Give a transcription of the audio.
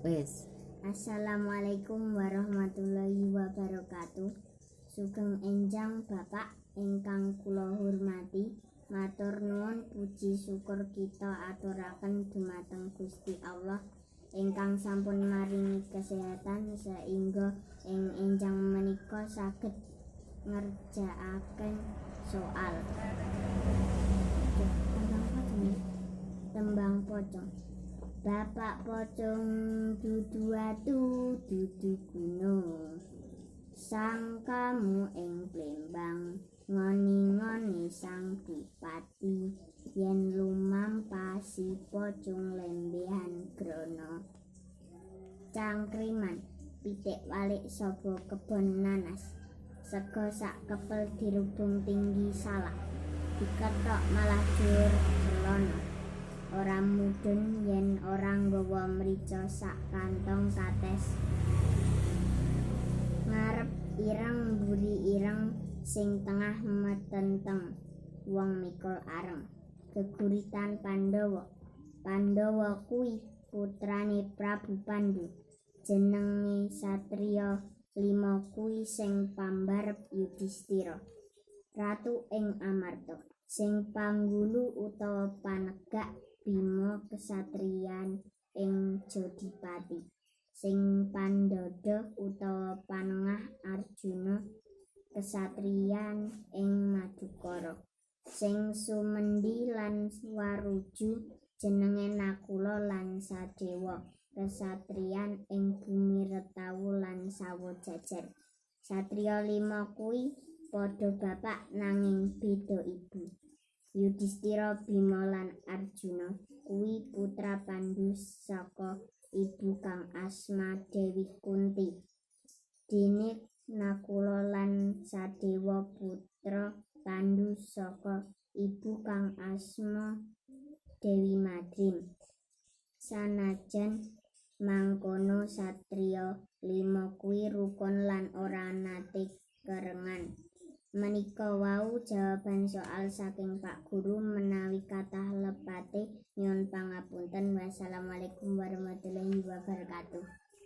Wis. Assalamualaikum warahmatullahi wabarakatuh. Sugeng enjang, Bapak ingkang kula hormati. Matur nuwun, puji syukur kita aturaken dumateng Gusti Allah ingkang sampun maringi kesehatan saengga ing enjang menika saged ngerjakaken soal. Tembang pocong. Tembang pocong. Bapak pocong dudu watu, dudu gunung. Sangkamu ing Plembang, ngoni-ngoni sang bupati, yen lumampah si pocong lembehan grana. Cangkriman pitik walik saka kebon nanas. Sega sak kepel dirubung tinggi salak. Diketok malah jur celana. Ora mudhun yen ora nggawa mrica sak kantong kates. Ngarep ireng, mburi ireng, sing tengah metenteng wong mikul areng. Geguritan Pandhawa. Pandhawa kuwi putrane Prabu Pandu. Jenenge satriya lima kuwi sing pambarep Yudhistira, ratu ing Amarta. Sing panggulu utawa panegak Bima, kesatriyan ing Jodipati. Sing pandhadha utawa panengah Arjuna, kesatriyan ing Madukara. Sing sumendi lan waruju jenenge Nakula lan Sadewa, kesatriyan ing bumi Retawu lan Sawojajar. Satriya lima kuwi padha bapak nanging beda ibu. Yudhistira, Bima lan Arjuna kuwi putra Pandu saka ibu kang asma Dewi Kunti. Dene Nakula lan Sadewa putra Pandu saka ibu kang asma Dewi Madrim. Sanajan mangkono, satriya lima kuwi rukun lan ora nate kerengan. Menika wau jawaban soal saking Pak Guru, menawi kathah lepate nyuwun pangapunten. Wassalamualaikum warahmatullahi wabarakatuh.